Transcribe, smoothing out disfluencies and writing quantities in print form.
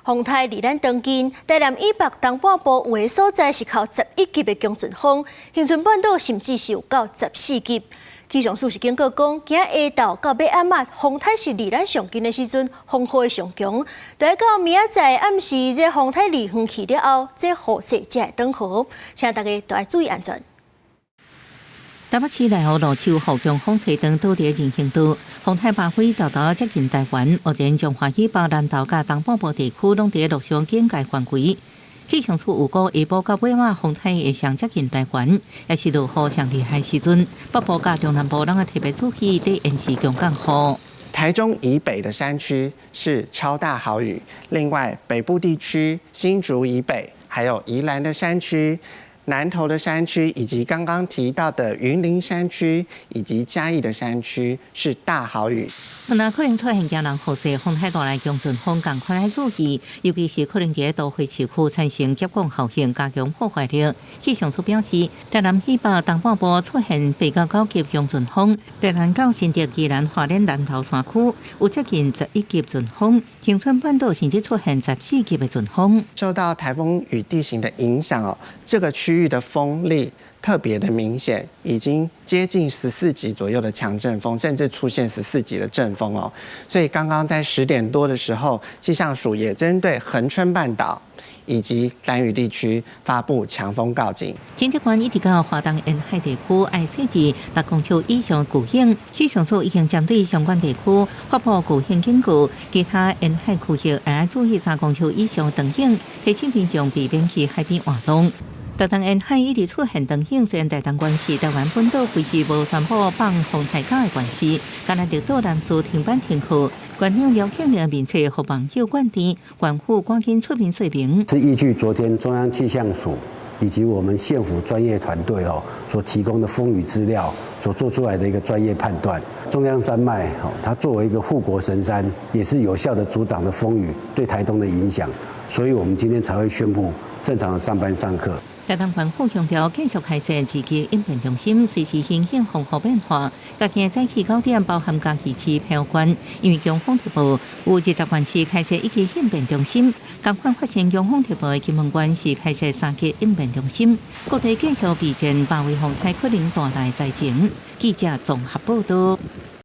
風颱離咱當近，台南以北東半部有的所在是予11級的強陣風，恆春半島甚至是有到14級。氣象署是警告講，今下晝到欲暗仔，風颱是離咱上近的時陣，風雨會上強。待到明仔載暗時，這風颱離遠去了後，這雨勢才會轉好。請大家都愛注意安全。台北市內湖路樹予強風吹斷倒佇人行道，風颱巴菲沓沓接近台灣，目前彰化以北、南投佮東半部地區攏佇陸上警戒範圍。氣象署預估下晡到尾晚風颱會上接近台灣，也是落雨上厲害時陣，北部佮中南部攏愛特別注意得延遲強降雨。台中以北的山區是超大豪雨，另外北部地區新竹以北，還有宜蘭的山區、南投的山區，以及剛剛提到的雲林山區，以及嘉義的山區是大豪雨。若可能出現驚人雨勢，風颱帶來強陣風，仝款愛注意，尤其是可能佇都會市區產生急降效應，加強破壞力。氣象署表示，台南以北東半部出現8到9級強陣風，台南到新竹、宜蘭花蓮南投山區有接近11級陣風，恆春半島甚至出現14級的陣風。受到颱風與地形的影響哦，這個區域的風力特別的明顯，已經接近十四級左右的強陣風，甚至出現十四級的陣風哦。所以剛剛在10點多的時候，氣象署也針對恆春半島以及蘭嶼地區發布強風告警。新竹縣一直到花東沿海地區愛設置6公尺以上巨湧，氣象署已經針對相關地區發布巨湧警告，其他沿海區域愛注意3公尺以上長湧，提醒民眾避免去海邊活動。台東沿海一直出現長湧，雖然台東縣是台灣本島唯一無宣布放風颱假的縣市，干焦綠島南勢停班停課。縣長廖慶林面冊予網友灌電，縣府趕緊出面說明。是依據昨天中央氣象署以及我們縣府專業團隊哦所提供的風雨資料所做出來的一個專業判斷。中央山脈哦，它作為一個護國神山，也是有效的阻擋了風雨對台東的影響，所以我們今天才會宣布正常的上班上課。台東縣府強調，繼續開設二級應變中心，隨時因應風雨變化。今日早起9點，包含嘉義市、屏東縣，因為強風特報，有20縣市開設1級應變中心。仝款發生強風特報的金門縣是開設3級應變中心。各地繼續備戰，巴菲風颱可能帶來災情。記者綜合報道。